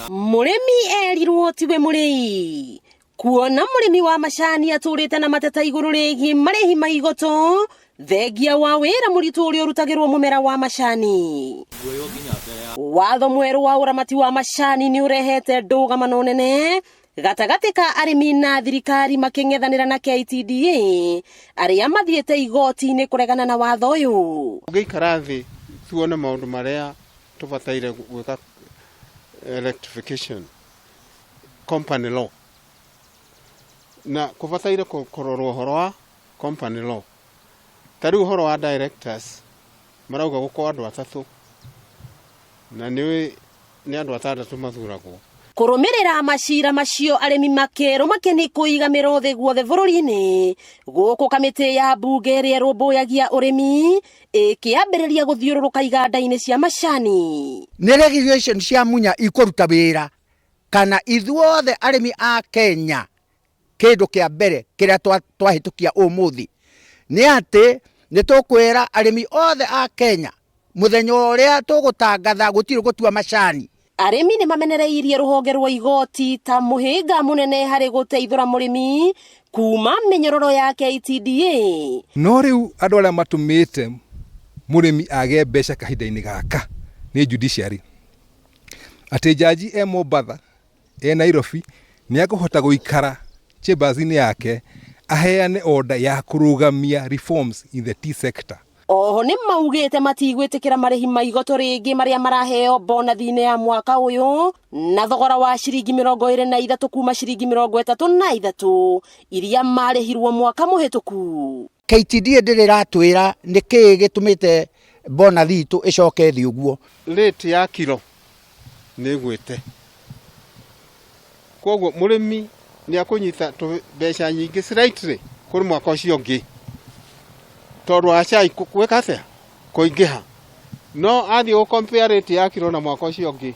Mũrĩmi erirwo tiwe mũrĩi kuona mũrĩmi wa macani atũrĩte na mateta igũrũ rĩgiĩ marĩhi ma igoto thengia wa wĩra mũritũ ũrĩa ũrutagĩrwo mũmera wa macani. Watho mwerũ wa ũramati wa macani nĩ ũrehete ndũgamano nene gatagatĩ ka arĩmi na thirikari makĩng'ethanĩra na KTDA arĩa mathiĩte igoti-inĩ kũregana na watho ũyũ. Ũngĩikara thĩ tuone maũndũ marĩa tũbataire gwĩka electrification company law na kũbataire kũrorwo ũhoro wa company law. Ta rĩu ũhoro wa directors marauga gũkorwo andũ atatũ na nĩ nĩ andũ atandatũ mathuragwo. Kũrũmĩrĩra macira macio arĩmi makĩrũma kĩni kũiga mĩro thĩ guothe bũrũri-inĩ gũkũ kamĩtĩ ya mbunge ĩrĩa ĩrũmbũyagia ũrĩmi ĩkĩambĩrĩria gũthiũrũrũka iganda-inĩ cia macani. Nĩ regulation cia Munya ikũruta wĩra kana ithuothe arĩmi a Kenya kĩndũ kĩa mbere kĩrĩa twahĩtũkia ũmũthĩ nĩ atĩ nĩ tũkwĩra arĩmi othe a Kenya mũthenya ũrĩa tũgũtangatha gũtirĩ gũtua macani. Arĩmi nĩ mamenereirie rũhonge rwa igoti ta mũhĩnga mũnene harĩ gũteithũra mũrĩmi kuma mĩnyororo ya KTDA. No rĩu andũ arĩa matũmĩte mũrĩmi age mbeca kahinda-inĩ gaka nĩ judiciary. Atĩ jaji e Mombatha, e Nairobi, nĩ akũhota gũikara chambers-inĩ yake aheane order ya kũrũgamia reforms in the tea sector. Oho nĩ maugĩte matigwĩtĩkĩra marĩhi ma igoto rĩngĩ marĩa maraheo bonathi-inĩ ya mwaka ũyũ na thogora wa ciringi 23 kuma ciringi 33 iria marĩhirwo mwaka mũhĩtũku. KTDA ndĩrĩ ĩratwĩra nĩ kĩĩ gĩtũmĩte bonathi itũ ĩcoke thĩ ũguo. Rate ya kilo nĩ ĩgwĩte, koguo mũrĩmi nĩ akũnyita mbeca nyingĩ slightly kũrĩ mwaka ũcio ũngĩ tondũ wa cai gwĩka atĩa kũingĩha, no athiĩ gũ compare rate ya kilo na mwaka ũcio ũngĩ,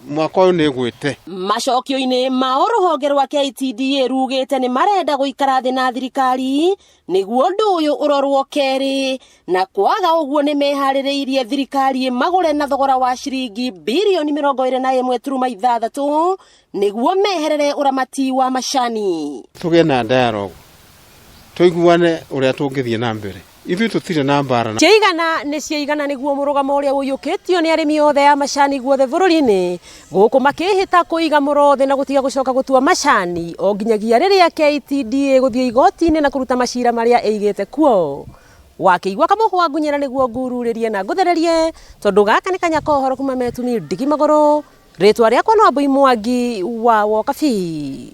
mwaka ũyũ nĩ ĩgwĩte. Macokio-inĩ mao rũhonge rwa KTDA rugĩte nĩ marenda gũikara thĩ na thirikari nĩguo ũndũ ũyũ ũrorwo kerĩ, na kwaga ũguo nĩ meharĩrĩirie thirikari ĩmagũre na thogora wa ciringi birioni 21.6 nĩguo meherere ũramati wa macani. Tũgĩe na dialogue, tũiguane ũrĩa tũngĩthiĩ na mbere. Ithuĩ tũtirĩ na mbara. Ciaigana nĩ ciaigana nĩguo mũrũgamo ũrĩa ũiyũkĩtio nĩ arĩmi othe a macani guothe bũrũri-inĩ gũkũ makĩhĩta kũiga mũro thĩ na gũtiga gũcoka gũtua macani o nginyagia rĩrĩa KTDA gũthiĩ igoti-inĩ na kũruta macira marĩa ĩigĩte kuo. Wakĩigua kamũhwa ngunyĩra nĩguo ngururĩrie na ngũthererie tondũ gaka nĩ kanya ka ũhoro kuma Metumi ndigi magũrũ. Rĩtwa rĩakwa no Ambui Mwangi wa Wokabi.